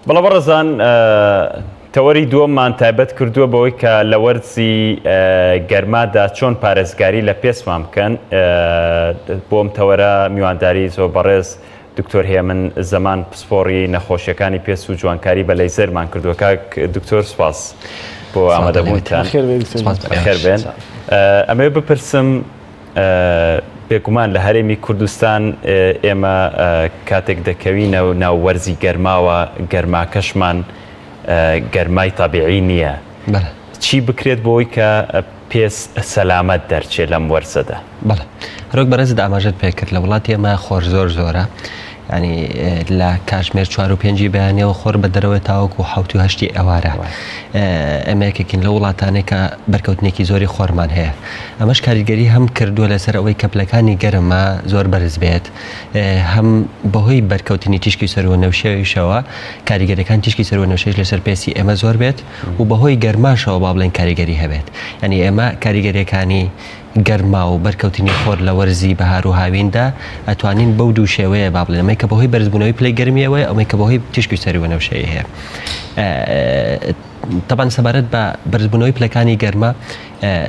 بەڵێ بەڕێزان تەوەری دووەممان تایبەت کردووە بەوەی کە لە وەرزی گەرمادا چۆن پارێزگاری لە پێستمان بکەن بۆم تەوەرە میوانداری زۆر بەڕێز دکتۆر هێمن زەمان پسپۆڕی نەخۆشیەکانی پێست و جوانکاری بە لەیزەرمان کردووە کاک دکتۆر سپاس بۆ ئامادەبوونتان خێر بێن ئەمەوێ بپرسم بێگومان لە هەرێمی کوردستان ئێمە کاتێک دەکەوینە ناو وەرزی گەرماوە گەرماکەشمان گەرمای تەبیعی نییە چی بکرێت بۆی کە پێست سەلامەت دەرچێت لەم وەرزەدا؟ بەڵێ هەروەک بەڕێزت ئاماژەت پێکرد لە وڵاتی ئێمە خۆر زۆر زۆرە ینی لە کاتژمێر چوار و پێنجی بەیانەوە خۆر بە دەرەوەی تاوەکو حوت و هەشتی ئێوارە ئێمە یەکێکین لە وڵاتانێک کە بەرکەوتنێکی زۆری خۆرمان هەیە ئەمەش کاریگەری هەم کردووە لەسەر ئەوەی کە پلەکانی گەرما زۆر بەرز بێت هەم بەهۆی بەرکەوتنی تیشکی سەروە نەوشەویشەوە کاریگەریەکان تیشکی سەروە نەوشەش لەسەر پێستی ئێمە زۆر بێت و بەهۆی گەرماشەوە با بڵێن کاریگەری هەبێت یعنی ئێمە کاریگەریەکانی گەرما و بەرکەوتنی خۆر لە وەرزی بەهار و هاویندا ئەتوانین بەو دوو شێوەیە با بڵێن ئەمەی کە بەهۆی بەرزبوونەوەی پلەی گەرمیەوەیە ئەمەی کە بەهۆی تیشکی سەروە نەوشەیی هەیە تەبعەن سەبارەت بە بەرزبوونەوەی پلەکانی گەرما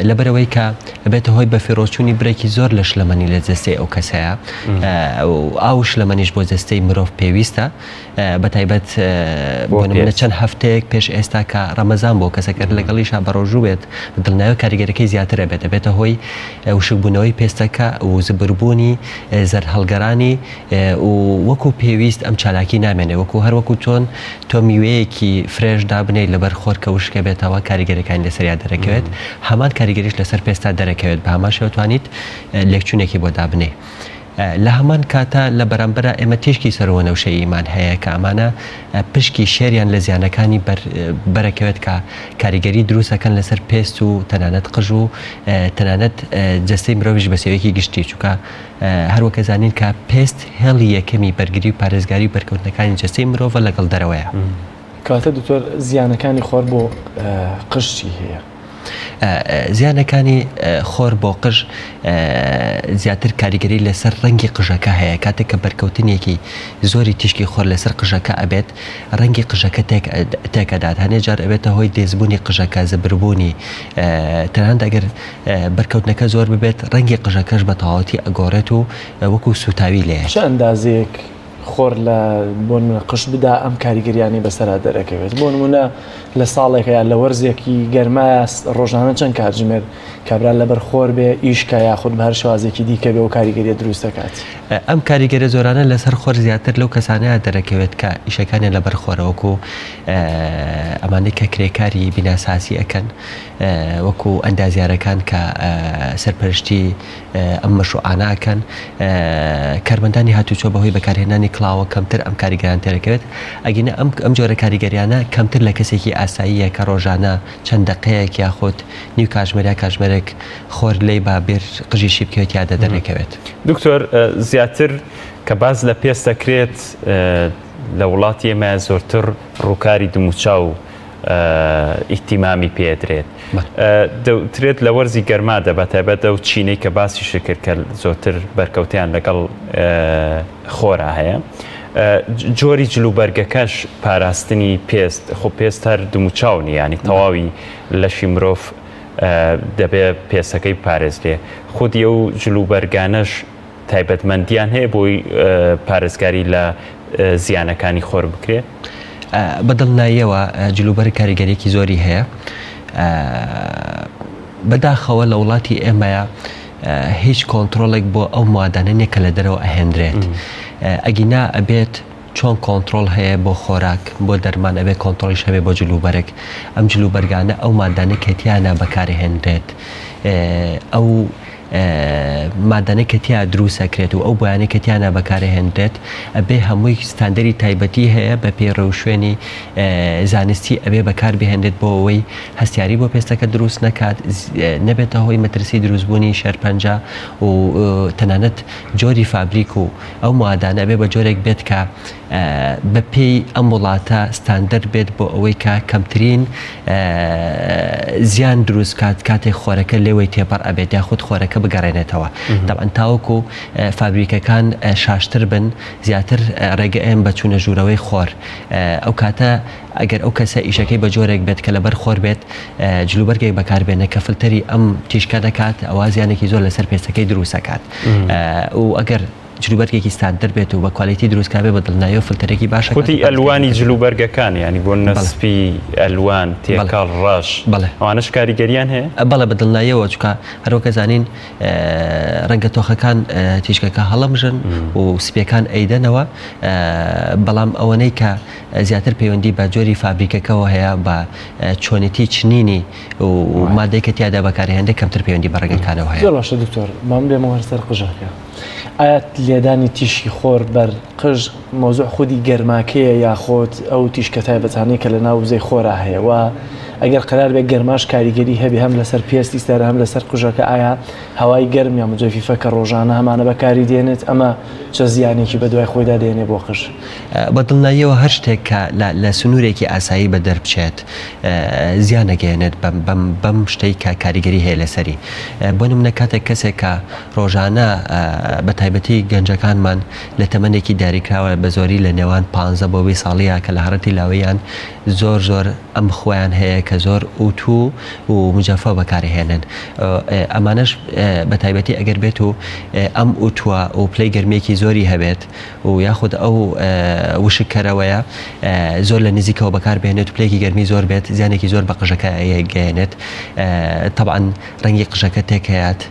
لەبەرەوەی کە ئەبێتە هۆی بەفیڕۆچوونی برێکی زۆر لە شلەمەنی لە جەستەی ئەو کەسەیە ئاو شلەمەنیش بۆ جەستەی مرۆڤ پێویستە بە تایبەت بۆ نمونە چەند هەفتەیەک پێش ئێستا کە ڕەمەزان بۆ کەسەکە لەگەڵیشا بەڕۆژوو بێت دڵنیاوە کاریگەرەکەی زیاتر ئەبێت ئەبێتە هۆی وشکبوونەوەی پێستەکە و زبربوونی زەردهەڵگەرانی و وەکو پێویست ئەم چالاکی نامێنێ وەکو هەر وەکو چۆن تۆ میوەیەکی fresh دابنێی لەبەر خۆر کە وشکە بێتەوە کاریگەرەکانی لەسەریا دەرەکەوێت هەمان کاریگەریش لەسەر پێستا دەرەکەوێت بە هەمان شێوە توانیت لێکچوونێکی بۆ دابنێی. لە هەمان کاتا لە بەرامبەرا ئێمە تیشکی سەروەنەوشەییمان هەیە کە ئەمانە پشکی شێریان لە زیانەکانی بەر بەرەکەوێت کە کاریگەری دروست ئەکەن لەسەر پێست و تەنانەت قژ و تەنانەت جەستەی مرۆڤیش بە شێوەیەکی گشتی چونکە هەروەک ئەزانین کە پێست هێڵی یەکەمی بەرگری و پارێزگاری و بەرکەوتنەکانی جەستەی مرۆڤە لەگەڵ دەرەوەیە. کەواتە دکتۆر زیانەکانی خۆر بۆ قژ چی هەیە؟ زیانەکانی خۆر بۆ قژ زیاتر کاریگەری لەسەر ڕەنگی قژەکە هەیە کاتێک کە بەرکەوتنێکی زۆری تیشکی خۆر لەسەر قژەکە ئەبێت ڕەنگی قژەکە تێکەدات هەنێ جار ئەبێتە هۆی دێزبوونی قژەکە زبربوونی تەنانەت ئەگەر بەرکەوتنەکە زۆر ببێت ڕەنگی قژەکەش بە تەواوەتی ئەگۆڕێت و وەکو سوتاوی لێ چ ئەندازەیەک خۆر لە بۆ نمونە قژ بدا ئەم کاریگەریانەی بەسەرا دەرەکەوێت بۆ نمونە لە ساڵێکە یا لە وەرزێکی گەرمایە ڕۆژانە چەند کاتژمێر کابرا لەبەر خۆر بێ ئیشکە یاخود بە هەر شێوازێکی دیکە بێ و کاریگەریە دروست دەکات. ئەم کاریگەریە زۆرانە لەسەر خۆر زیاتر لەو کەسانەیە دەرەکەوێت کە ئیشەکانیان لەبەر خۆرە وەکو ئەمانەی کە کرێکاری بیناسازی ئەکەن وەکو ئەندازیارەکان کە سەرپەرشتی ئەم مەشروعانە ئەکەن کارمەندانی هاتوچۆ بەهۆی بەکارهێنانی کڵاوە کەمتر ئەم کاریگەران تێرەکەوێت ئەگینە ئەم ئەم جۆرە کاریگەریانە کەمتر لە کەسێکی ئاساییە کە ڕۆژانە چەند دەقەیەک یاخود نیو کاژمێر یا کاژمێرێک خۆر لێی با بێر قژیشی بکەوێت یا دەدەرەکەوێت. دکتۆر زیاتر کە باس لە پێست دەکرێت لە وڵاتی ئێمە زۆرتر ڕووکاری دموچاو ئیهتیمامی پێدرێت دەوترێت لە وەرزی گەرمادا بە تایبەت ئەو چینەی کە باسی شکرد کە زۆرتر بەرکەوتیان لەگەڵ خۆرا هەیە جۆری جلوبەرگەکەش پاراستنی پێست خۆ پێست هەر دموچاو نییە ینی تەواوی لەشی مرۆڤ دەبێ پێسەکەی پارێزرێ خودی ئەو جلوبەرگانەش تایبەتمەندیان هەیە بۆی پارێزگاری لە زیانەکانی خۆر بکرێت؟ بە دڵناییەوە جلوبەرگ کاریگەریەکی زۆری هەیە بەداخەوە لە وڵاتی ئێمەیە هیچ کۆنتترۆلێک بۆ ئەو موادانە نییە کە لە دەرەوە ئەهێنرێت ئەگینا ئەبێت چۆن کۆنتڕۆڵ هەیە بۆ خۆراک بۆ دەرمان ئەبێ کۆنتڕۆڵیش هەبێ بۆ جلوبەرگ ئەم جلوبەرگانە ئەو مادانەی کە تیانا بەکارهێنرێت ئەو مادانەی کە تیا دروست ئەکرێت و ئەو بۆیانەی کە تیانا بەکارهێنرێت ئەبێ هەمووی ستاندەری تایبەتی هەیە بە پێی ڕێوشوێنی زانستی ئەبێ بەکار بهێنرێت بۆ ئەوەی هەستیاری بۆ پێستەکە دروست نەکات نەبێتە هۆی مەترسی دروستبوونی شێرپەنجە و تەنانەت جۆری فابریک و ئەو موادانە ئەبێ بە جۆرێک بێت کە. بە پێی ئەم وڵاتە ستاندەر بێت بۆ ئەوەی کە کەمترین زیان دروست کات کاتێک خۆرەکە لێوەی تێپەڕ ئەبێت یاخود خۆرەکە بگەڕێنێتەوە تەبعەن تاوەکو فابریکەکان شاشتر بن زیاتر ڕێگە ئەیەن بە چوونە ژوورەوەی خۆر ئەو کاتە ئەگەر ئەو کەسە ئیشەکەی بە جۆرێک بێت کە لەبەر خۆر بێت جلوبەرگێک بەکاربێنێت کە فلتەری ئەم تیشکە دەکات ئەوا زیانێکی زۆر لەسەر پێستەکەی دروست ئەکات و ئەگەر جلوبەرگێکی ستاندەر بێت و بە quality دروست کرابێت بە دڵنیاییەوە فلتەرێکی باشە خودی ئەلوانی جلوبەرگەکان یانی بۆ نمونە سپی ئەلوان تێکەڵ ڕەش ئەوانەش کاریگەریان هەیە؟ بەڵێ بە دڵنیاییەوە چونکە هەروەک ئەزانین ڕەنگە تۆخەکان تیشکەکە هەڵەمژن و سپیەکان ئەیدەنەوە بەڵام ئەوەنەی کە زیاتر پەیوەندی بە جۆری فابریکەکەوە هەیە بە چۆنێتی چنینی و مادەی کە تیادا بەکارهێنرێت کەمتر پەیوەندی بە ڕەنگەکانەوە هەیە. زۆر باشە دکتۆر با من بێمەوە هەر سەر قژەکە ئایا لێدانی تیشکی خۆر بەر قژ مەوزوع خودی گەرماکەیە یاخۆد ئەو تیشکە تایبەتانەی کە لە ناو وزەی خۆرا هەیە و ئەگەر قەرار بێت گەرماش کاریگەری هەبێ هەم لەسەر پێستی سەر هەم لەسەر قژەکە ئایا هەوای گەرم یا مجەفیفە کە ڕۆژانە هەمانە بەکاری دێنێت ئەمە چە زیانێکی بەدوای خۆیدا دێنێ بۆ قژ؟ بە دڵنیاییەوە هەر شتێک کە لە سنوورێکی ئاسایی بەدەر بچێت زیان ئەگەیەنێت بەم شتەی کە کاریگەری هەیە لەسەری بۆ نمونە کاتێک کەسێک کە ڕۆژانە بە تایبەتی گەنجەکانمان لە تەمەنێکی دیاریکراوە بە زۆری لە نێوان 15 بۆ 20 ساڵیە کە لە هەڕەتی لاویان زۆر زۆر ئەم خویان هەیە کە زۆر ئوتو و مجەفە بەکارهێنن ئەمانەش بە تایبەتی ئەگەر بێت و ئەم ئوتوە و پلەی گەرمیەکی زۆری هەبێت و یاخود ئەو وشککەرەوەیە زۆر لە نزیکەوە بەکاربهێنێت و پلەیەکی گەرمی زۆر بێت زیانێکی زۆر بە قژەکە گەیەنێت تەبعەن ڕەنگی قژەکە تێکەیات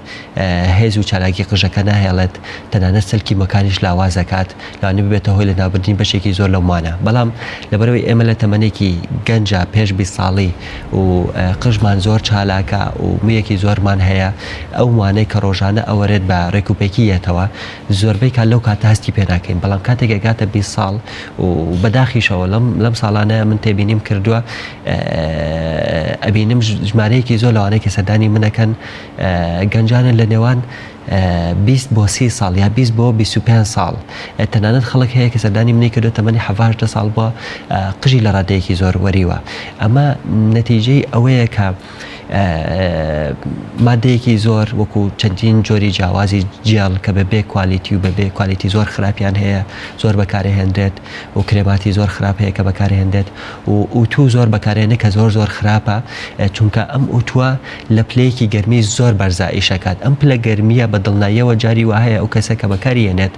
هێز و چالاکی قژەکە ناهێڵێت تەنانەت سەلکی مەکانیش لاواز دەکات لەوانەیە ببێتە هۆی لەناوبردنی بەشێکی زۆر لەو موانە بەڵام لەبەرئەوەی ئێمە لە تەمەنێکی گەنجە پێش 20 ساڵی و قژمان زۆر چالاکە و مویەکی زۆرمان هەیە ئەو موانەی کە ڕۆژانە ئەوەرێت بە ڕێکوپێکی یەتەوە زۆربەی کات لەو کاتە هەستی پێ ناکەین بەڵام کاتێک ئەگاتە 20 ساڵ و بەداخیشەوە لەم لەم ساڵانە من تێبینیم کردووە ئەبینم ژمارەیەکی زۆر لەوانەیە کە سەردانی منەکەن گەنجانە لە نێوان 20 بۆ 30 ساڵ یا 20 بۆ 25 ساڵ تەنانەت خەڵک هەیە کە سەردانی منی کردو تەمەنی 17 ساڵ بووە قژی لە ڕادەیەکی زۆر وەریوە ئەمە نەتیجەی ئەوەیە کە مادەیەکی زۆر وەکو چەندین جۆری جیاوازی جێڵ کە بە بێ quality و بە بێ quality زۆر خراپیان هەیە زۆر بەکارهێنرێت و کرێماتی زۆر خراپ هەیە کە بەکارهێنرێت و ئوتو زۆر بەکارهێنێت کە زۆر زۆر خراپە چونکە ئەم ئوتوە لە پلەیەکی گەرمی زۆر بەرزا ئیشەکات ئەم پلە گەرمیە بە دڵناییەوە جاری وهەیە ئەو کەسە کە بەکاری هێنێت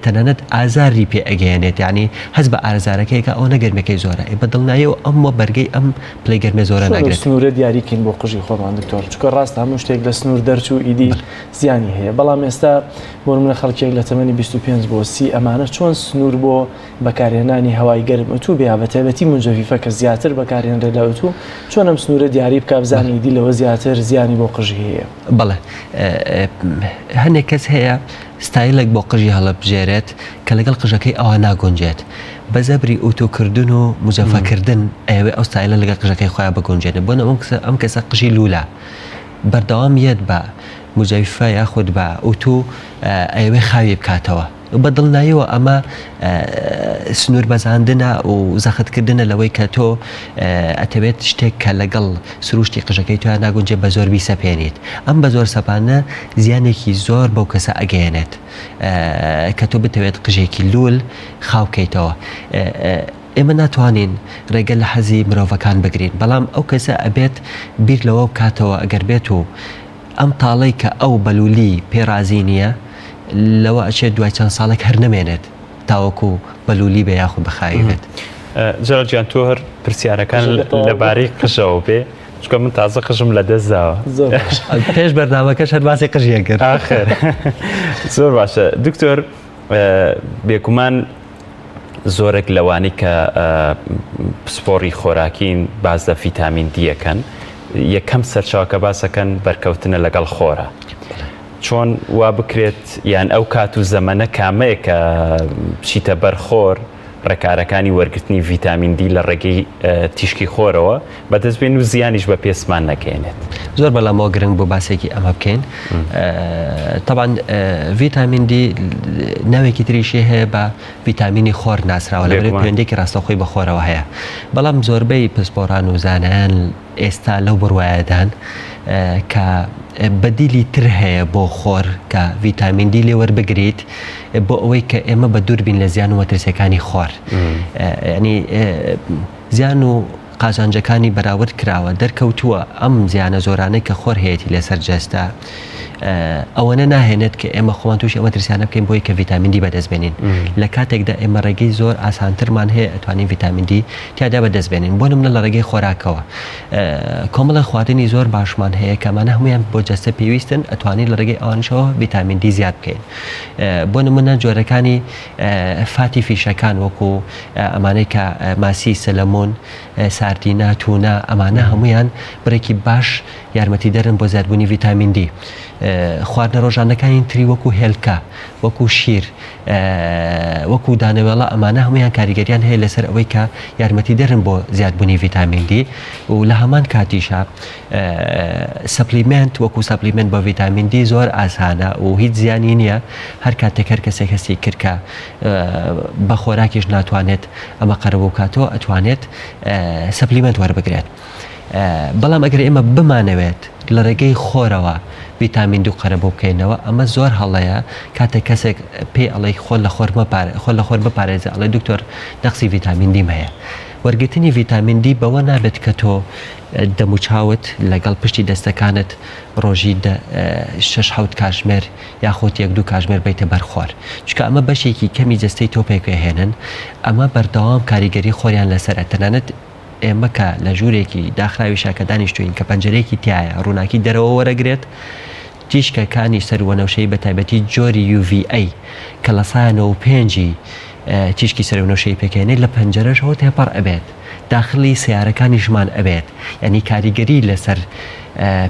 تەنانەت ئازاری پێ ئەگەیەنێت یعنی هەست بە ئازارەکەی کە ئەوەنە گەرمەکەی زۆرە بە دڵناییەوە ئەم وە بەرگەی ئەم پلەی گەرمێ زۆرە چۆن ئەو ناگرێت. سنوورە دیاری کەین بۆ قژی خۆمان دکتۆر؟ چونکە ڕاستە هەموو شتێک لە سنوور دەرچوو ئیدی زیانی هەیە بەڵام ئێستا بۆ نمونە خەڵکێک لە تەمەنی 25 بۆ 30 ئەمانە چۆن سنوور بۆ بەکارهێنانی هەوای گەرم ئوتوو بێ بە تایبەتی مجەفیفە کە زیاتر بەکارهێنرێت لە ئوتوو چۆن ئەم سنوورە دیاری بکا بزانێ ئیدی لەوە زیاتر زیانی بۆ قژی هەیە؟ بەڵێ هەنێک کەس هەیە ستایلێک بۆ قژی هەڵەبژێرێت کە لەگەڵ قژەکەی ئەوا ناگونجێت، بە زەبری ئوتوکردن و مجەفەکردن ئەیەوێ ئەو ستایلە لەگەڵ قژەکەی خۆیا بگونجێنێت، بۆ نموونە ئەم کەسە قژی لوولە بەردەوام یەت بە مجەفە یاخود بە ئوتو ئەیەوێ خاوی بکاتەوە، بە دڵنیایەوە ئەمە سنوور بەزاندنە و زەختکردنە لەوەی کە تۆ ئەتەوێت شتێک کە لەگەڵ سروشتی قژەکەی تۆیا ناگونجێ بە زۆر بیسەپێنیت، ئەم بە زۆر سەپاندنە زیانێکی زۆر بەو کەسە ئەگەیەنێت کە تۆ بتەوێت قژێکی لوول خاو بکەیتەوە. ئێمە ناتوانین ڕێگە لە حەزی مرۆڤەکان بگرین، بەڵام ئەو کەسە ئەبێت بیر لەوە بکاتەوە ئەگەر بێت و ئەم تاڵەی کە ئەو بە لوولی پێ ڕازی نییە لەوە ئەچێت دوای چەند ساڵێک هەر نەمێنێت تاوەکو بە لوولی بێ یاخود بە خاوی بێت. جەلال گیان تۆ هەر پرسیارەکان لەبارەی قژەوە بێ چونکە من تازە قژم لە دەست داوە. زۆر باش. پێش بەرنامەکەش هەر باسی قژی کرد. ئاخر زۆر باشە دکتۆر بێگومان زۆرێک لەوانەی کە پسپۆڕی خۆراکین باس لە فیتامین دیەکەن یەکەم سەرچاوە کە باسەکەن بەرکەوتنە لەگەڵ خۆرە. چۆن وا بکرێت یان ئەو کات و زەمەنە کامەیە کە بچیتە بەر خۆر ڕێکارەکانی وەرگرتنی ڤیتامین دی لە ڕێگەی تیشکی خۆرەوە بەدەست بێن و زیانیش بە پێستمان نەگەیەنێت. زۆر بەلامەوە گرنگ بوو باسێکی ئەمە بکەین. تەبعەن ڤیتامین دی ناوێکی تریشی هەیە بە ڤیتامینی خۆر ناسراوە لەبەرئەوەی پەیوەندییەکی ڕاستەوخۆی بە خۆرەوە هەیە. بەڵام زۆربەی پسپۆڕان و زانایان ئێستا لەو بڕوایەدان کە بەدیلی تر هەیە بۆ خۆر کە ڤیتامین دی لێ وەربگریت بۆ ئەوەی کە ئێمە بە دوور بین لە زیان و مەترسیەکانی خۆر. یعنی زیان و قازانجەکانی بەراورد کراوە، دەرکەوتووە ئەم زیانە زۆرانەی کە خۆر هەیەتی لەسەر جەستە ئەوەنە ناهێنێت کە ئێمە خۆمان تووشی ئەو مەترسیانە بکەین بۆی کە ڤیتامین دی بەدەست بێنین لە کاتێکدا ئێمە ڕێگەی زۆر ئاسانترمان هەیە ئەتوانین ڤیتامین دی تیادا بەدەست بێنین بۆ نمونە لە ڕێگەی خۆراکەوە کۆمەڵە خواردنی زۆر باشمان هەیە کە ئەمانە هەمویان بۆ جەستە پێویستن ئەتوانین لە ڕێگەی ئەوانشەوە ڤیتامین دی زیاد بکەین بۆ نمونە جۆرەکانی fatty fish ەکان وەکو ئەمانەی کە ماسی سەلەمۆن، ساردینا، تونا ئەمانە هەموویان بڕێکی باش یارمەتیدەرن بۆ زیادبوونی ڤیتامین دی. خواردنە ڕۆژانەکانی تری وەکو هێلکە، وەکو شیر، وەکو دانەوێڵە ئەمانە هەموویان کاریگەریان هەیە لەسەر ئەوەی کە یارمەتیدەرن بۆ زیادبوونی ڤیتامین دی و لە هەمان کاتیشا supplement وەکو supplement بۆ ڤیتامین دی زۆر ئاسانە و هیچ زیانی نییە هەر کاتێک هەر کەسێک هەستی کرد کە بە خۆراکیش ناتوانێت ئەمە قەرەبوو بکاتەوە ئەتوانێت supplement وەربگرێت بەڵام ئەگەر ئێمە بمانەوێت لە ڕێگەی خۆرەوە ڤیتامین دوو قەرەبوو بکەینەوە ئەمە زۆر هەڵەیە کاتێک کەسێک پێی ئەڵێ خۆ لە خۆر مەپارێ خۆ لە خۆر بپارێزە ئەڵێ دکتۆر نەقسی ڤیتامین دیم هەیە وەرگرتنی ڤیتامین دی بەوە نابێت کە تۆ دەموچاوت لەگەڵ پشتی دەستەکانت ڕۆژی دە شەش حەوت کاژمێر یاخود یەک دوو کاژمێر بەیتە بەر خۆر چونکە ئەمە بەشێکی کەمی جەستەی تۆ پێکئەهێنن ئەمە بەردەوام کاریگەری خۆریان لەسەرە تەنانەت ئێمە کە لە ژوورێکی داخراویشا کە دانیشتوین کە پەنجەرەیەکی تایە ڕووناکی دەرەوە وەرەگرێت تیشکەکانی سەرووەنەوشەیی بە تایبەتی جۆری UVA کە لە سایە 95 ی تیشکی سەرووەنەوشەیی پێکهێنێت لە پەنجەرەشەوە تێپەڕ ئەبێت داخلی سەیارەکانیشمان ئەبێت یانی کاریگەری لەسەر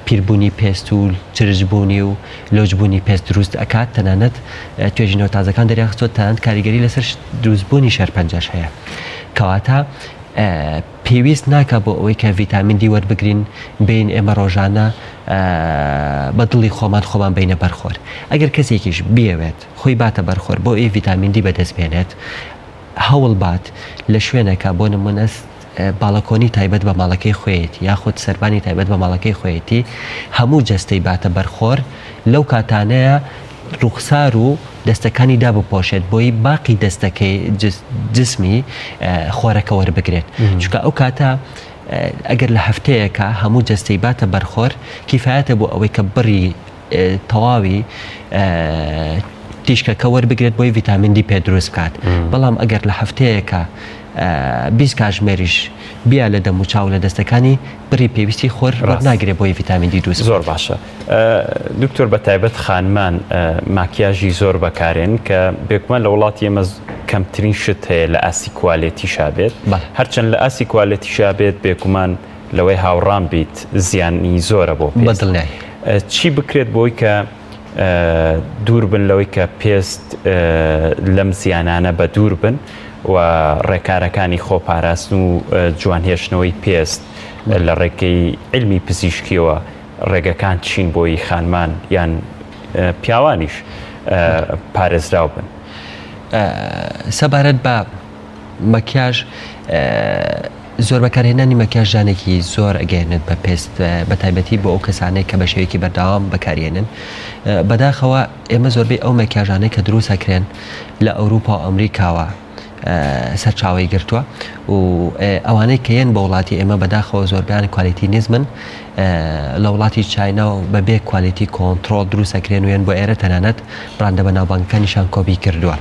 پیربوونی پێست و چرچبوونی و لۆچبوونی پێست دروست ئەکات تەنانەت توێژینەوە تازەکان دەریانخستووە تەنانەت کاریگەری لەسەر دروستبوونی شێرپەنجەش هەیە کەواتە پێویست ناکا بۆ ئەوەی کە ڤیتامین دی وەربگرین بێین ئێمە ڕۆژانە بە دڵی خۆمان خۆمان بینە بەرخۆر ئەگەر کەسێکیش بیەوێت خۆی باتە بەرخۆر بۆ ئەوی ڤیتامین دی بەدەست بێنێت هەوڵ بات لە شوێنێکا بۆ نمونە باڵەکۆنی تایبەت بە ماڵەکەی خۆیەتی یاخود سەربانی تایبەت بە ماڵەکەی خۆیەتی هەموو جەستەی باتە بەرخۆر لەو کاتانەیە ڕوخسار و دەستەکانی دابپۆشێت بۆی باقی دەستەکەی جسمی خۆرەکە وەربگرێت چونکە ئەو کاتە ئەگەر لە هەفتەیەکە هەموو جەستەی باتە بەرخۆر کیفایەتە بۆ ئەوەی کە بڕی تەواوی تیشکەکە وەربگرێت بۆی ڤیتامین دی پێ دروست بکات بەڵام ئەگەر لە هەفتەیەکە 20 کاژمێریش بیا لە دەم و چاو لە دەستەکانی بڕی پێویستی خۆر وەرناگرێت بۆی ڤیتامین دی دروست زۆر باشە دکتۆر بە تایبەت خانمان ماکیاژی زۆر بەکارێن کە بێگومان لە وڵاتی ئێمە کەمترین شت هەیە لە ئاستی quality شا بێت هەرچەند لە ئاستی quality شا بێت بێگومان لەوەی هاوڕام بیت زیانی زۆرە بۆ پێست. بەدڵنیایی. چی بکرێت بۆی کە دوور بن لەوەی کە پێست لەم زیانانە بە دوور بن و ڕێکارەکانی خۆپاراستن و جوان هێشتنەوەی پێست لە ڕێگەی عیلمی پزیشکیەوە ڕێگەکان چین بۆی خانمان یان پیاوانیش پارێزراو بن؟ سەبارەت بە مەکیاژ زۆر بەکارهێنانی مەکیاژ ژانێکی زۆر ئەگەیەنێت بە پێست بە تایبەتی بۆ ئەو کەسانەی کە بە شێوەیەکی بەردەوام بەکاریێنن بەداخەوە ئێمە زۆربەی ئەو مەکیاژانەی کە دروست ئەکرێن لە ئەوروپا و ئەمریکاوە سەرچاوەی گرتووە و ئەوانەی کە یەن بۆ وڵاتی ئێمە بەداخەوە زۆربیان quality نزمن لە وڵاتی چاینا و بەبێ quality control دروست ئەکرێن و یەن بۆ ئێرە تەنانەت بڕاندە بەناوبانگەکانیشان کۆپی کردووە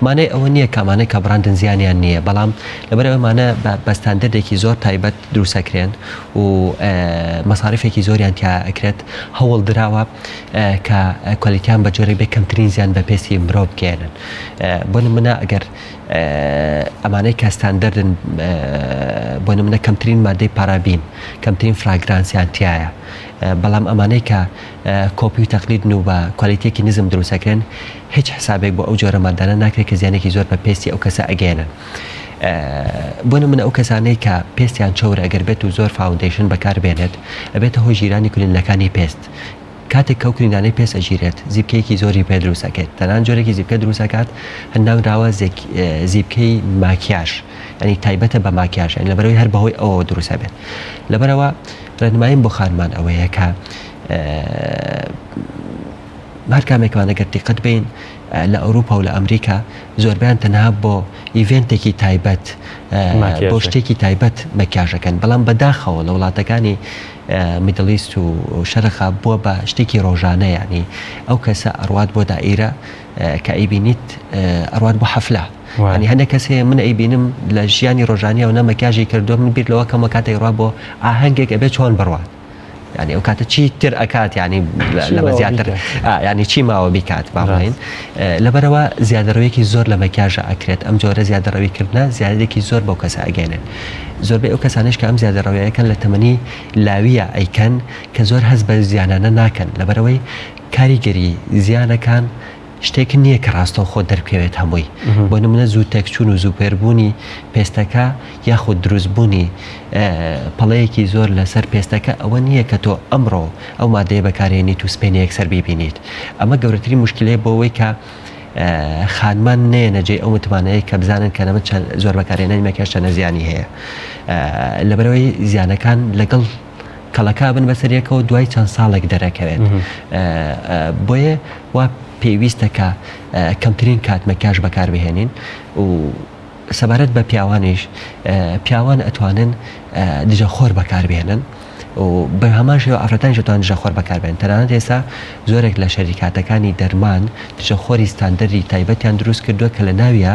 مانای ئەوە نییە کە ئەمانەی کە بڕاندن زیانیان نییە بەڵام لەبەر ئەمانە بە ستاندەردێکی زۆر تایبەت دروست ئەکرێن و مەساریفێکی زۆریان تیا ئەکرێت هەوڵ دراوە کە quality یان بە جۆرێک بێ کەمترین زیان بە پێستی مرۆڤ بگەیەنن بۆ نمونە ئەگەر ئەمانەی کە ستاندەردن بۆ نمونە کەمترین مادەی پارابین کەمترین fragrance یان تایە بەڵام ئەمانەی کە کۆپی و تەقلیدن و بە کوالیتیەکی نزم دروستەکرێن هیچ حسابێک بۆ ئەو جۆرە مادانە ناکرێت کە زیانێکی زۆر بە پێستی ئەو کەسە ئەگەیەنن. بۆ نمونە ئەو کەسانەی کە پێستیان چەورە ئەگەر بێت و زۆر foundation بەکار بێنێت ئەبێتە هۆی ژیرانی کولینەکانی پێست کاتێک کە ئەو کولینانەی پێست ئەگیرێت زیپکەیەکی زۆری پێ دروست ئەکەێت تەنان جۆرێکی زیپکە دروست ئەکات هەر ناونراوە زیپکەی ماکیاژ یعنی تایبەتە بە ماکیاژ یعنی لەبەرەوەی هەر بەهۆی ئەوەوە دروست ئەبێت لەبەرەوە ڕێنماییم بۆ خانمان ئەوەیە کە هەر کامێکمان ئەگەر دیقەت بین لە ئەوروپا و لە ئەمریکا زۆربیان تەنها بۆ event ێکی تایبەت بۆ شتێکی تایبەت مەکیاژەکەن بەڵام بەداخەوە لە وڵاتەکانی Middle East و شەرقا بووە بە شتێکی ڕۆژانە یعنی ئەو کەسە ئەڕوات بۆ دائیرە کە ئەیبینیت ئەڕوات بۆ حەفلە ینی هەندێک کەس هەیە من ئەیبینم لە ژیانی ڕۆژانیەوە نە مەکیاژی کردووە من بیر لەوە کەمە کاتێک ڕوا بۆ ئاهەنگێک ئەبێ چۆن بڕوات یعنی ئەو کاتە چی تر ئەکات ینی لەمە زیاتر ینی چی ماوە بیکات با بڵێین لەبەرەوە زیادەڕەویەکی زۆر لە مەکیاژە ئەکرێت ئەم جۆرە زیادەڕەویکردنە زیادێکی زۆر بەو کەسە ئەگەێنن زۆربەی ئەو کەسانش کە ئەم زیادەڕەویەکەن لە تەمەنی لاویە ئەیکەن کە زۆر هەست بە زیانانە ناکەن لەبەرەوەی کاریگەری زیانەکان شتێک نییە کە ڕاستەوخۆ دەربکەوێت هەمووی بۆ نمونە زوو تێکچوون و زوو پێربوونی پێستەکە یاخود دروستبوونی پەڵەیەکی زۆر لەسەر پێستەکە ئەوە نییە کە تۆ ئەمڕۆ ئەو مادەیە بەکارێنیت و سپێنێ یەکسەر بیبینیت ئەمە گەورەترین مشکلەیە بۆ ئەوەی کە خانمان نێنە جێی ئەو متمانەیە کە بزانن کە نەمە زۆر بەکارهێنانی مەکیاژ چەندە زیانی هەیە لەبەرەوەی زیانەکان لەگەڵ کەڵەکە بن بەسەر یەکەوە دوای چەند ساڵێک دەرەکەوێت بۆیە وا پێویستە کە کەمترین کات مەکیاژ بەکاربهێنین و سەبارەت بە پیاوانیش پیاوان ئەتوانن دژە خۆر بەکاربهێنن و بە هەمان شێوە ئافرەتانیش ئەتوانن دژە خۆر بەکاربێن تەنانەت ئێستا زۆرێک لە شەریکاتەکانی دەرمان دژە خۆری ستاندەری تایبەتیان دروست کردووە کە لە ناویە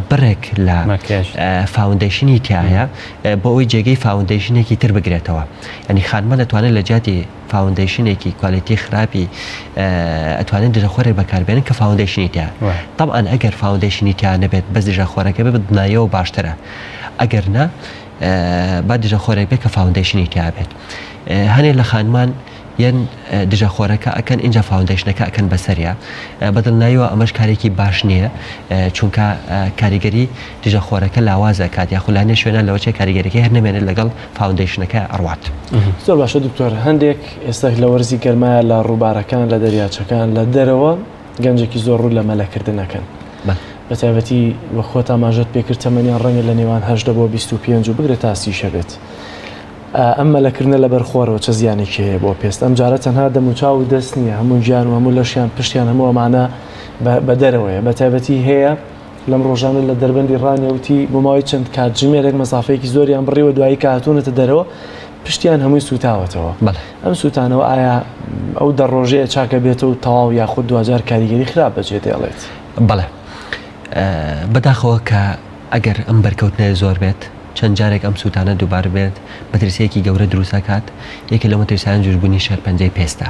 بڕێک لە foundation ی تایە بۆ ئەوەی جێگەی foundation ێکی تر بگرێتەوە یانی خانمە دەتوانێت لە جیاتی foundation ێکی quality خراپی ئەتوانێت دژەخۆرێک بەکاربێنن کە foundation ی تیا طبعا ئەگەر foundation ی تیا نەبێت بەس دژەخۆرەکە بێت دنایەوە باشترە ئەگەر نا با دژەخۆرێک بێت کە foundation ی تیا بێت هەنێ لە خانمان یەن دژە خۆرەکە ئەکەن ئینجا foundation ەکە ئەکەن بەسەریا بەدڵناییەوە ئەمەش کارێکی باش نییە چونکە کاریگەری دژە خۆرەکە لاواز ئەکات یاخود لە هەندێک شوێنان لەوەچێ کاریگەریەکەی هەر نەمێنێت لەگەڵ foundation ەکە ئەڕوات. زۆر باشە دکتۆر هەندێک ئێستا لە وەرزی گەرمایە لە ڕووبارەکان لە دەریاچەکان لە دەرەوە گەنجێکی زۆر ڕوو لە مەلەکردن ئەکەن بە تایبەتی وەک خۆت ئاماژەت پێکرد تەمەنیان ڕەنگە لە نێوان 18 بۆ 25 و بگرە تا سی هەبێت ئەم مەلەکردنە لەبەر خۆرەوە چە زیانێکی هەیە بۆ پێست؟ ئەم جارە تەنها دەموچاو و دەست نییە، هەموو گیان و هەموو لەشیان پشتیان هەموو ئەمانە بە دەرەوەیە. بە تایبەتی هەیە لەم ڕۆژانە لە دەربەندی ڕانیە وتی بۆ ماوەی چەند کاتژمێرێک مەسافەیەکی زۆریان بڕیوە دوایی کە هاتوونەتە دەرەوە پشتیان هەمووی سووتاوەتەوە. ئەم سووتانەوە ئایا ئەو دە ڕۆژەیە چاکە بێتەوە و تەواو یاخود دواجار کاریگەری خراپ بەجێ دێڵێت؟ بەڵێ بەداخەوە کە ئەگەر ئەم بەرکەوتنە زۆر بێت چەند جارێک ئەم سووتانە دووبارە بێت، مەترسییەکی گەورە دروست ئەکات، یەکێ لەو مەترسیانە جووتبوونی شێرپەنجەی پێستە.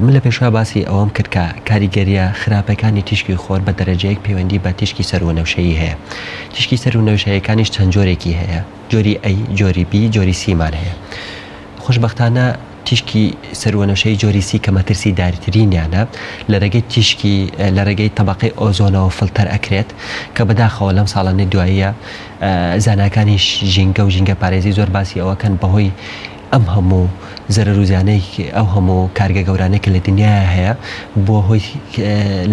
من لە پێشوە باسی ئەوەم کرد کە کاریگەرییە خراپەکانی تیشکی خۆر بە دەرەجەیەک پەیوەندی بە تیشکی سەرووەنەوشەیی هەیە. تیشکی سەرووەنەوشەیەکانیش چەند جۆرێکی هەیە، جۆری A، جۆری B، جۆری C مان هەیە. خۆشبەختانە تیشکی سەرووەنەوشەیی جۆری C کە مەترسیدارترینیانە لە رێگەی تیشکی لە رێگەی تەبەقەی ئۆزۆنەوە فلتەر ئەکرێت کە بەداخەوە لەم ساڵانەی دواییە زاناکانی ژینگە و ژینگەپارێزی زۆر باسی ئەوە کەن بەهۆی ئەم هەموو زەرەر و زیانەی ئەو هەموو کارگە گەورانەی کە لە دنیایا هەیە بووە هۆی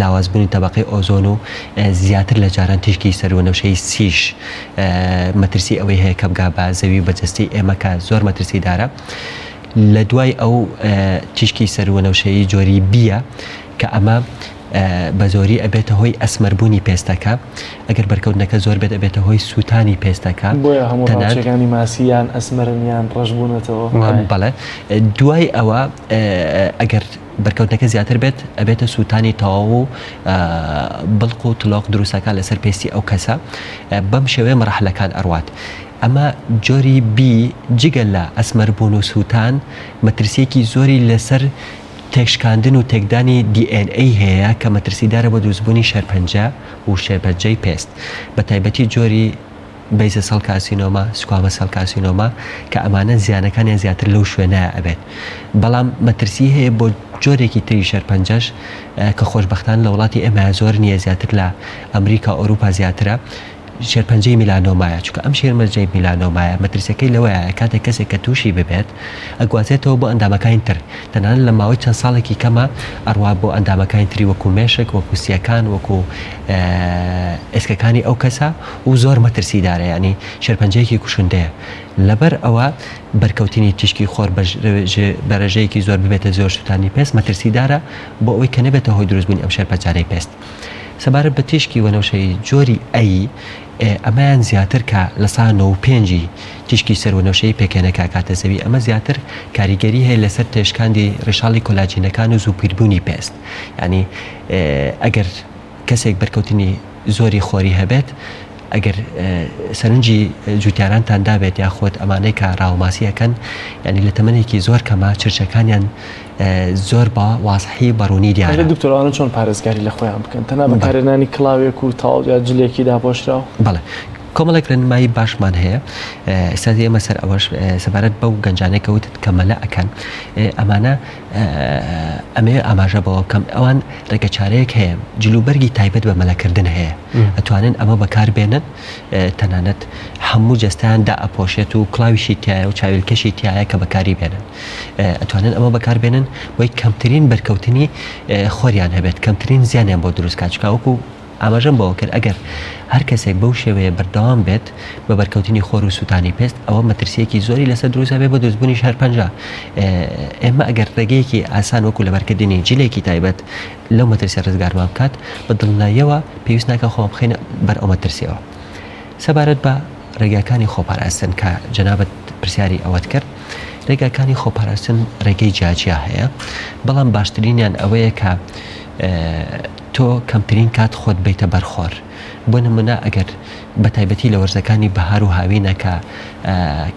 لاوازبوونی تەبەقەی ئۆزۆن و زیاتر لە جاران تیشکی سەرووەنەوشەیی سیش مەترسی ئەوەی هەیە کە بگا بە زەوی و بە جەستەی ئێمە کە زۆر مەترسیدارە. لە دوای ئەو تیشکی سەرووەنەوشەیی جۆری بیە کە ئەمە بە زۆری ئەبێتە هۆی ئەسمەربوونی پێستەکە ئەگەر بەرکەوتنەکە زۆر بێت ئەبێتە هۆی سووتانی پێستەکە بۆیە هەموو ڕاوچیەکانی ماسی یان ئەسمەرن یان ڕەش بوونەتەوە. بەڵێ دوای ئەوە ئەگەر بەرکەوتنەکە زیاتر بێت ئەبێتە سووتانی تەواو و بڵق و تلۆق دروستەکە لەسەر پێستی ئەو کەسە بەم شێوەیە مەرحلەکان ئەڕوات ئەمە جۆری بی جگە لە ئەسمەربوون و سووتان مەترسیەکی زۆری لەسەر تێکشکاندن و تێکدانی DNA هەیە کە مەترسیدارە بۆ دروستبوونی شێرپەنجە و شێرپەنجەی پێست بە تایبەتی جۆری. basal cell carcinoma، squamous cell carcinoma، کە ئەمانە زیانەکانیان زیاتر لەو شوێنە ئەبێت. بەڵام مەترسی هەیە بۆ جۆرێکی تری شێرپەنجەش کە خۆشبەختانە لە وڵاتی ئێمە زۆر نییە زیاتر لە ئەمریکا و ئەوروپا زیاترە، شێرپەنجەی میلانۆمایە، چونکە ئەم شێرمەنجەی میلانۆمایە مەترسیەکەی لەوەیە کاتێک کەسێک کە تووشی ببێت ئەگوازێتەوە بۆ ئەندامەکانی تر تەنانەت لە ماوەی چەند ساڵێکی کەمە ئەڕوا بۆ ئەندامەکانی تری وەکو مێشک وەکو سیەکان وەکو ئێسکەکانی ئەو کەسە و زۆر مەترسیدارە یانی شێرپەنجەیەکی کوشندەیە لەبەر ئەوە بەرکەوتنی تیشکی خۆر بە ڕێژەیەکی زۆر ببێتە زۆر سووتانی پێست مەترسیدارە بۆ ئەوەی کە نەبێتە هۆی دروستبوونی ئەم شێرپەنجانەی پێست. سەبارەت بە تیشکی وەنەوشەیی جۆری A، ئەمەیان زیاتر کە 95% ی تیشکی سەروەنەوشەیی پێکهێنەکە ئەکاتە زەوی، ئەمە زیاتر کاریگەری هەیە لەسەر تێشکاندی ڕیشاڵی کۆلاجینەکان و زوو پیربوونی پێست. یانی ئەگەر کەسێک بەرکەوتنی زۆری خۆری هەبێت، ئەگەر سەرنجی جوتیارانتان دابێت یاخود ئەمانەی کە ڕاوەماسی ئەکەن یانی لە تەمەنێکی زۆر کەما چرچەکانیان زۆر بە وازحی بە ڕوونی دیارە. ئەرێ دکتۆر ئەوانە چۆن پارێزگاری لە خۆیان بکەن تەنها بەکارهێنانی کڵاوێک و تەواو یا جلێکی داپۆشراو؟ بەڵێ کۆمەڵێک ڕێنمایی باشمان هەیە ئێستا ئێمە سەر ئەوەش سەبارەت بەو گەنجانەی کە وتت کە مەلە ئەکەن ئەمانە ئەمەوێ ئاماژە بەوە بکەم ئەوان ڕێگەچارەیەک هەیە جلوبەرگی تایبەت بە مەلەکردن هەیە ئەتوانن ئەمە بەکار بێنن تەنانەت هەموو جەستیان دائەپۆشێت و کڵاویشی تایە و چاویلکەشی تایە کە بەکاری بێنن ئەتوانن ئەمە بەکار بێنن بۆی کەمترین بەرکەوتنی خۆریان هەبێت کەمترین زیانیان بۆ دروست کات چونکە وەکو ئاماژەم بەوە کرد ئەگەر هەر کەسێک بەو شێوەیە بەردەوام بێت بە بەرکەوتنی خۆر و سووتانی پێست ئەوە مەترسیەکی زۆری لەسەر دروست هەبێت بۆ دروستبوونی شێرپەنجە ئێمە ئەگەر ڕێگەیەکی ئاسان وەکو لەبەرکردنی جلێکی تایبەت لەو مەترسیە ڕزگارمان بکات بە دڵنیاییەوە پێویست ناکە خۆمان بخەینە بەر ئەو مەترسیەوە سەبارەت بە ڕێگاکانی خۆپاراستن کە جەنابت پرسیاری ئەوەت کرد ڕێگاکانی خۆپاراستن ڕێگەی جیاجیا هەیە بەڵام باشترینیان ئەوەیە کە تۆ کەمترین کات خۆت بەیتە بەر خۆر. بۆ نمونە ئەگەر بە تایبەتی لە وەرزەکانی بەهار و هاوینە کە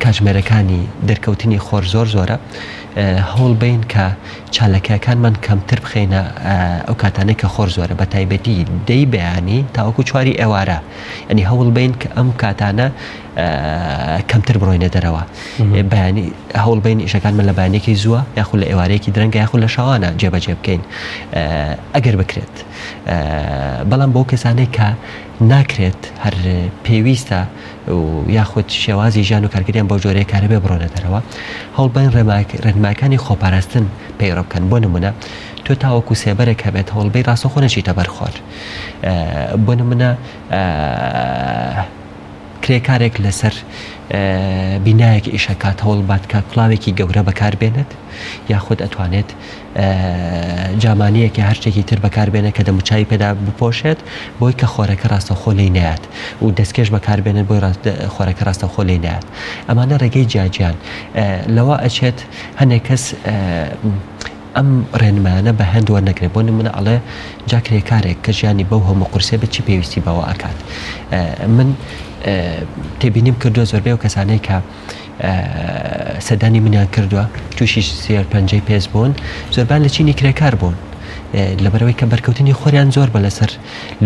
کاتژمێرەکانی دەرکەوتنی خۆر زۆر زۆرە هەوڵ بەین کە چاالەکەکانمان کەمتر بخەینە ئەو کاتانەی کە خۆر زۆرە بە تایبەتی دەی بەیانی تاوەکو چواری ئێوارە ئەنی هەوڵ بین کە ئەم کاتانە کەمتر بڕۆینە دەرەوە بەیانی هەوڵ بین ئیشەکانمان لە بەیانێکی زووە یاخود لە ئێوارەیەکی درەنگە یاخود لە شەوانە جێبەجێ بکەین ئەگەر بکرێت بەڵام بۆ کەسانێک کە ناکرێت هەر پێویستە و یاخود شێوازی ژیان و کارکردیان بەو جۆرەیە کارە بێ بڕۆنە دەرەوە هەوڵبەین ڕێنماکانی خۆپاراستن پەیڕە بکەن بۆ نمونە تۆ تاوەکو سێبەرێک هەبێت هەوڵبەی ڕاستەخۆ نەچیتە بەرخۆر بۆ نمونە کرێکارێک لەسەر بینایەک ئیش ئەکات هەوڵبات کە کڵاوێکی گەورە بەکار بێنێت یاخود ئەتوانێت جامانیەک یا هەر شتێکی تر بەکار بێنێت کە دەموچاوی پێدا بپۆشێت بۆی کە خۆرەکە ڕاستەوخۆ لێی نەیات و دەستکێش بەکار بێنێت بۆی خۆرەکە ڕاستەوخۆ لێی نەیات ئەمانە ڕێگەی جیاجیان لەوە ئەچێت هەنێک کەس ئەم ڕێنمایانە بە هەند وەرنەگرێت، بۆ نموونە ئەڵێ جا کرێکارێک کە ژیانی بەو هەموو قورسیە بێت چی پێویستی بەوە ئەکات؟ من تێبینیم کردووە زۆربەی ئەو کەسانەی کە سەردانی منیان کردووە تووشی شێرپەنجەی پێست بوون زۆربیان لە چینی کرێکار بوون لەبەرەوەی کە بەرکەوتنی خۆریان زۆر بە لەسەر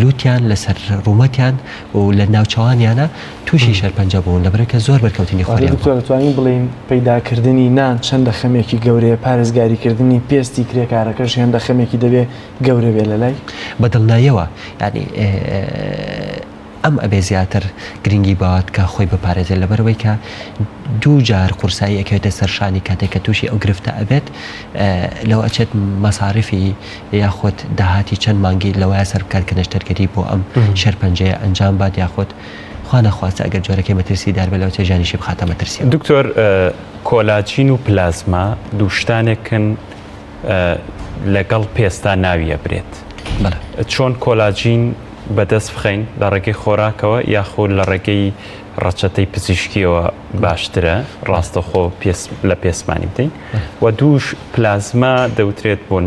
لوتیان لەسەر ڕوومەتیان و لە ناوچەوانیانە تووشی شێرپەنجە بوون لەبەرئەوەی کە زۆر بەرکەوتنی خۆریان بووە. دکتۆر دەتوانین بڵێین پەیداکردنی نان چەندە خەمێکی گەورەیە پارێزگاریکردنی پێستی کرێکارەکەش هێندە خەمێکی دەبێ گەورە بێ لەلای؟ بە دڵناییەوە یانی ئەم ئەبێ زیاتر گرنگی بات کە خۆی بپارێزێت لەبەرئەوەی کە دوو جار قورسایی ئەکەوێتە سەر شانی کاتێک کە تووشی ئەو گرفتە ئەبێت لەوە ئەچێت مەساریفی یاخود داهاتی چەند مانگی لەوەیە سەر بکات کە نەشتەرگەری بۆ ئەم شێرپەنجەیە ئەنجام بات یاخود خوا نەخواستە ئەگەر جۆرەکەی مەترسی دار بێت لەوەچێت ژیانیشی بخاتە مەترسیەوە. دکتۆر کۆلاجین و پلازما دوو شتانێکن لەگەڵ پێستا ناوی ئەبرێت چۆن کۆلاجین بەدەست بخەین لە ڕێگەی خۆراکەوە یاخود لە ڕێگەی ڕەچەتەی پزیشکیەوە باشترە ڕاستەخۆ لە پێستمانی بدەین و دووش پلازما دەوترێت بۆ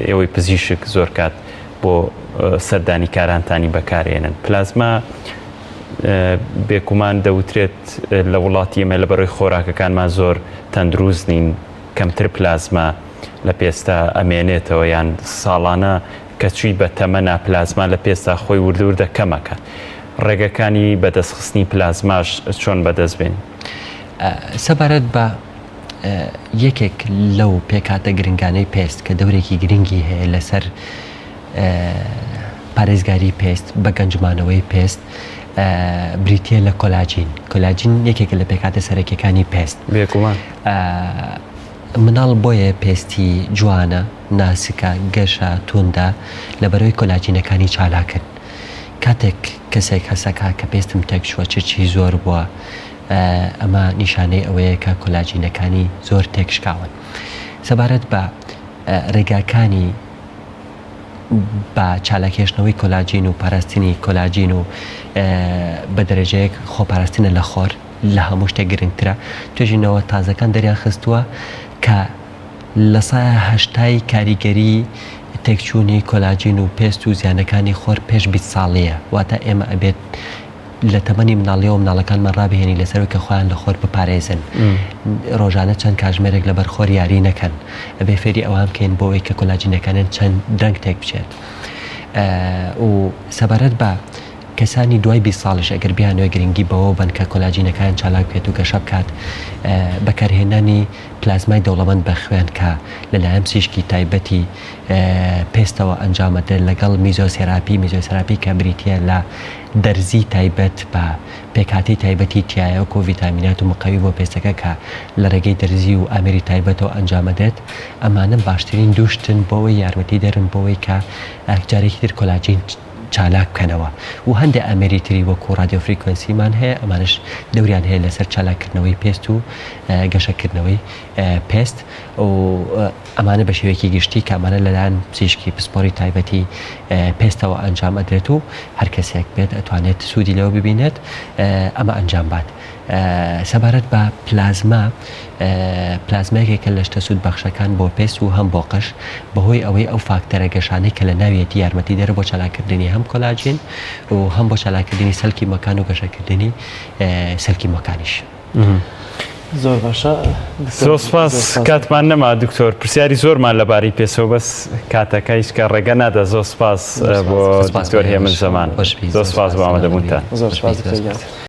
ئێوەی پزیشک زۆر کات بۆ سەردانی کارانتانی بەکارێنن پلازما بێکومان دەوترێت لە وڵاتی ئێمە لە بەرەوەی خۆراکەکانمان زۆر تەندروست نین کەمتر پلازما لە پێستا ئەمێنێتەوە یان ساڵانە کە چووی بە تەمەنا پلازما لە پێستا خۆی وردە وردە کەمەکات. ڕێگەکانی بەدەستخستنی پلازماش چۆن بەدەست بێنین؟ سەبارەت بە یەکێک لەو پێکهاتە گرنگانەی پێست کە دەورێکی گرنگی هەیە لەسەر پارێزگاری پێست بە گەنجمانەوەی پێست بریتە لە کۆلاجین کۆلاجین یەکێکە لە پێکهاتە سەرەکیەکانی پێست بێگومان مناڵ بۆیە پێستی جوانە ناسکە گەشە توندە لەبەرەوەی کۆلاجینەکانی چالاکن کاتێک کەسێک هەسەکا کە پێستم تێکچووە چرچی زۆر بووە ئەمە نیشانەی ئەوەیە کە کۆلاجینەکانی زۆر تێکشکاون. سەبارەت بە ڕێگاکانی بە چالاکهێشتنەوەی کۆلاجین و پاراستنی کۆلاجین و بە دەرەجەیەک خۆپاراستنە لە خۆر لە هەموو شتێک گرنگترە. توێژینەوە تازەکان دەریان خستووە کە لە سایە هەشتای کاریگەری تێکچوونی کۆلاجین و پێست و زیانەکانی خۆر پێش 20 ساڵییە واتە ئێمە ئەبێت لە تەمەنی مناڵیەوە مناڵەکانمان ڕابهێنین لەسەرەوەی کە خۆیان لە خۆر بپارێزن ڕۆژانە چەند کاژمێرێک لەبەر خۆر یاری نەکەن ئەبێ فێری ئەوان بکەین بۆ ئەوەی کە کۆلاجینەکانیان چەند درەنگ تێک بچێت و سەبارەت بە کەسانی دوای 20 ساڵیش ئەگەر بیانەوێت گرنگی بەوە بن کە کۆلاجینەکان چالاک بکرێت و گەشە بکات بەکارهێنانی پلازمای دەوڵەمەند بە خوێن کە لەلایەن پزیشکی تایبەتی پێستەوە ئەنجامەدرێت لەگەڵ میزۆسێراپی، میزۆسێراپی کە بریتییە لە دەرزی تایبەت بە پێکهاتەی تایبەتی تیایە وەکو ڤیتامینات و مقەوی بۆ پێستەکە کە لە ڕێگەی دەرزی و ئامێری تایبەتەوە ئەنجامەدرێت، ئەمانە باشترین دوو شتن بۆ ئەوەی یارمەتیدەرن بۆ ئەوەی کە جارێکی تر کۆلاجین چالاک بکەنەوە و هەندێک ئامێری تری وەکو radiofrequency مان هەیە ئەمانەش دەوریان هەیە لەسەر چالاککردنەوەی پێست و گەشەکردنەوەی پێست و ئەمانە بە شێوەیەکی گشتی کە ئەمانە لەلایەن پزیشکی پسپۆری تایبەتی پێستەوە ئەنجام ئەدرێت و هەر کەسێک بێت ئەتوانێت سوودی لەوە ببینێت ئەمە ئەنجام بات. سەبارەت بە پلازما، پلازما یەکێکە لە شتە سوودبەخشەکان بۆ پێست و هەم بۆ قژ، بەهۆی ئەوەی ئەو فاکتەرە گەشانەی کە لە ناویەتی یارمەتیدەرە بۆ چالاککردنی هەم کۆلاجین و هەم بۆ چالاککردنی سەلکی مەکان و گەشەکردنی سەلکی مەکانیش. زۆر باشە زۆر سپاس کاتمان نەما دکتۆر پرسیاری زۆرمان لەبارەی پێسەوە بەس کاتەکە هیچ کە ڕێگە نادا زۆر سپاس بۆ دکتۆر هێمن زەمان زۆر سپاس بۆ ئامادەبوونتان زۆر سپاس.